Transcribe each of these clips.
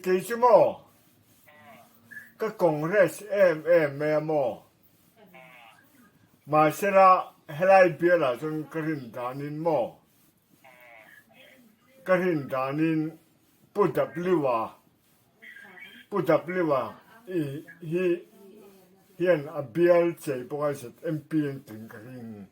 Kei chu maw ka Congress em em mai a maw? Mahsela helai bialah chuan ka rin danin maw? Ka rin danin Pu W-a Pu W-a hi hian a bial chei bawk a ZMP an tling ka ring.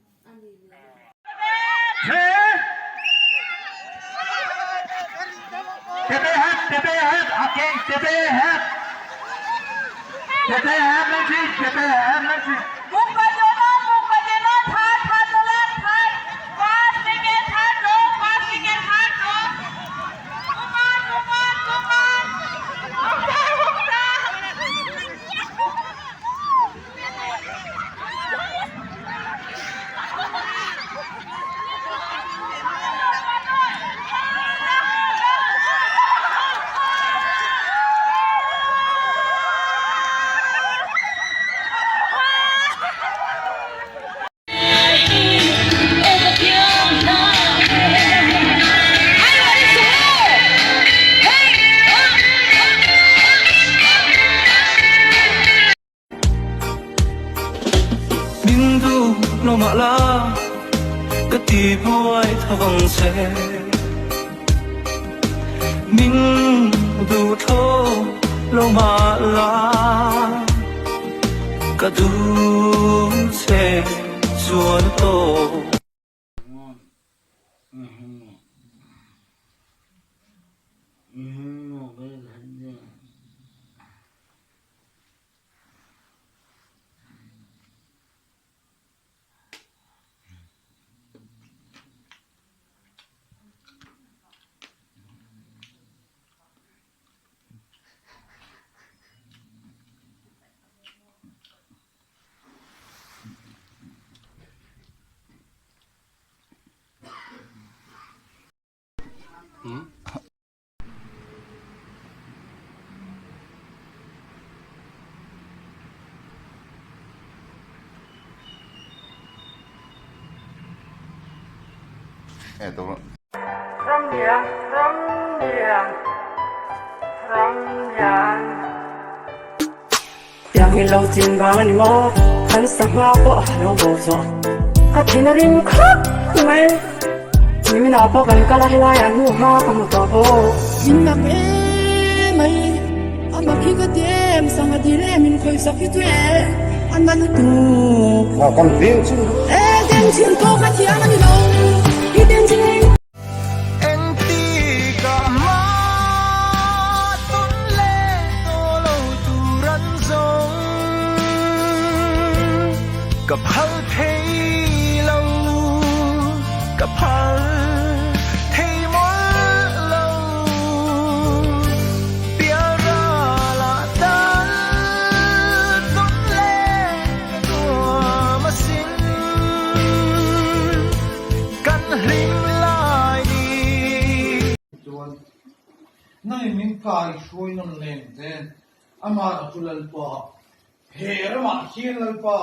Min duh lo mah la ka ti buai tho vang che Min duh tho lo mah la ka duh che chuan tawh. Tiang hi lo chin vang a ni maw? Kan sangha pawh a lo bo zawh. Ka thin a rim khawp mai. Niminah pawh kan kal a helai ah hnu hma ka hmu tawh bawk. In mak em mai, a mak hi ka ti em, sangha dil em in khawihsak hi chu e, a na lutuk. Kan veng chin. E, den chin pawh ka thiam a ni lo, i den chin. Engtikah mah tawn leh tawh lo tur an zawng ka phal thei lo, ka phal thei mawlh lo. Pialralah tal tawn leh ka nuam asin. Kan hlim lai ni. Chuan nangin min kai hruai nawn len te, amah a chu Lalpa, he ramah hian Lalpa.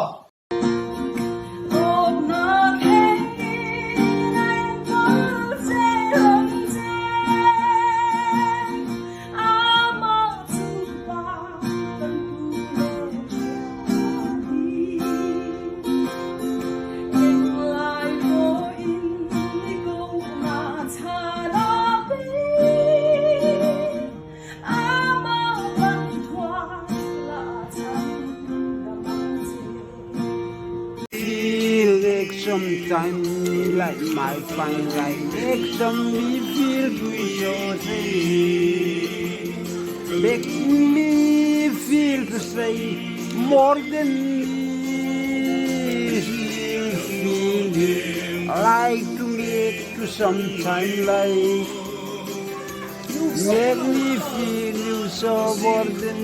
Feel like sometime like my fine like make some me feel good so Make me feel to say more than this feeling like to make to sometime like Make me feel you so more than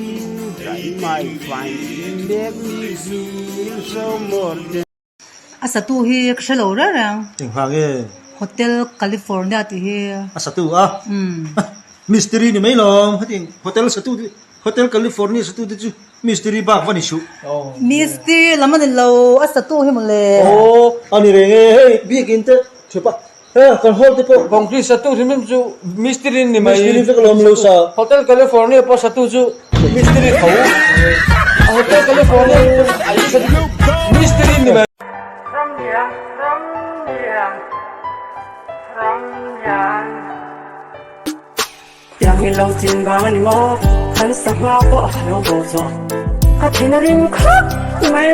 try my find Make me feel so more than A satu hi ka hre lo reng reng. Engvang nge? Hotel California tih hi. A satu a? Umm. Mystery ni mai lawm. Heti Hotel satu te Hotel California satu te chu. Mistiri bak va ni suh. Mistiri lam a ni lo, a satu hi mawle. Aw, a ni reng e, hei biakin te thep a, he kan hall te pawh. Concrete satu hrim hrim chu mistiri ni mai. Mistiri vek alawm lo sa. Hotel California pawh satu chu mistiri tho. Hotel California pawh a in satu chu mistiri ni mai. Ramlian, Ramlian, Ramlian. Tiang hi lo chin vang a ni maw? Kan sangha pawh a lo bo zawh. Ka thin a rim khawp mai.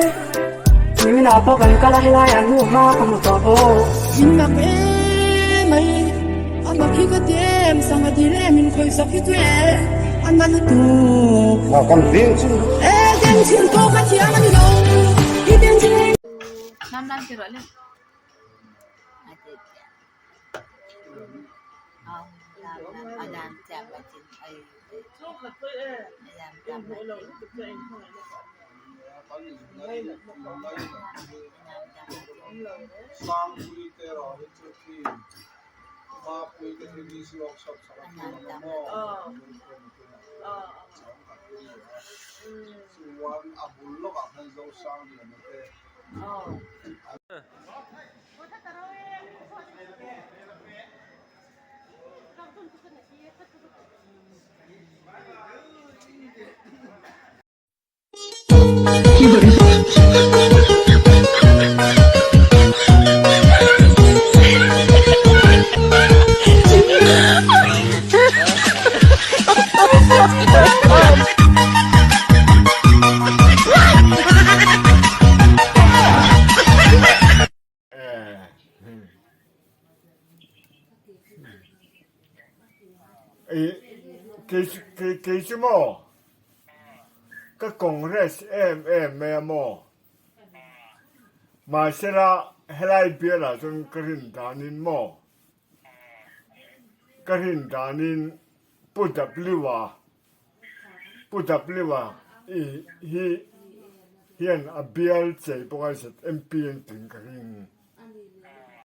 Niminah pawh kan kal a helai ah hnu hma ka hmu tawh bawk. In mak em mai, a mak hi ka ti em, sangha dil em in khawihsak hi chu e, a na lutuk. Kan veng chin. E veng chin pawh ka thiam a ni lo, i veng chin. Kei chu maw ka Congress em em mai a maw mahsela helai bialah chuan ka rin danin maw ka rin danin Pu W-a Pu W-a hi hian a bial chei bawk a ZMP an tling ka ring.